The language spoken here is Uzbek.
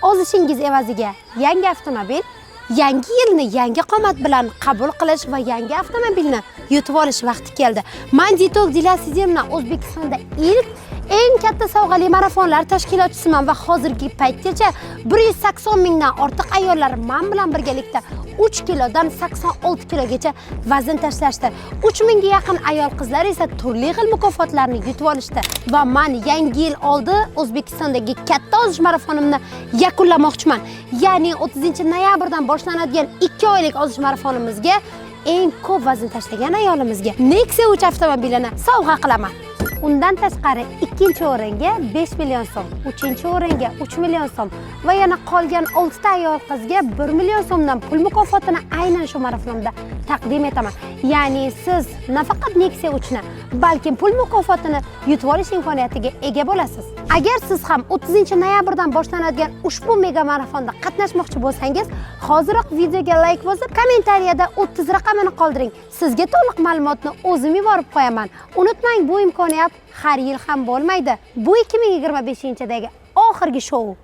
Ozishingiz evaziga yangi avtomobil, yangi yilni yangi qomat bilan qabul qilish va yangi avtomobilni yutib olish vaqti keldi. Man Dietok Dila Sidemna, O'zbekistonda ilk eng katta sovg'ali marafonlar tashkilotchisiman va hozirgi paytgacha 180 mingdan ortiq ayollar man bilan birgalikda 3 kilodan 86 kilogacha vazn tashlashdi. 3 mingga yaqin ayol qizlar esa turli xil mukofotlarni yutib olishdi va man yangi yil oldi O'zbekistondagi katta ozish marafonimni yakunlamoqchiman. Ya'ni 30 noyabrdan boshlanadigan 2 oylik ozish marafonimizga eng ko'p vazn tashlagan ayolimizga Nexia 3 avtomobilini sovg'a qilaman. Undan tashqari ikkinchi o'ringa 5 million so'm, uchinchi o'ringa 3 million so'm va yana qolgan 6 ta ayol qizga 1 million so'mdan pul mukofotini aynan shu marafonda taqdim etaman. Ya'ni siz nafaqat Nexia 3 ni, balkim pul mukofotini yutib olish imkoniyatiga ega bo'lasiz. Agar siz ham 30 noyabrdan boshlanadigan ushbu mega marafonda qatnashmoqchi bo'lsangiz, hoziroq videoga layk bosib, kommentariyada 30 raqamini qoldiring. Sizga to'liq ma'lumotni o'zim yuborib qo'yaman. Unutmang, bu imkoniyat har yil ham bo'lmaydi. Bu 2025-yildagi oxirgi shou.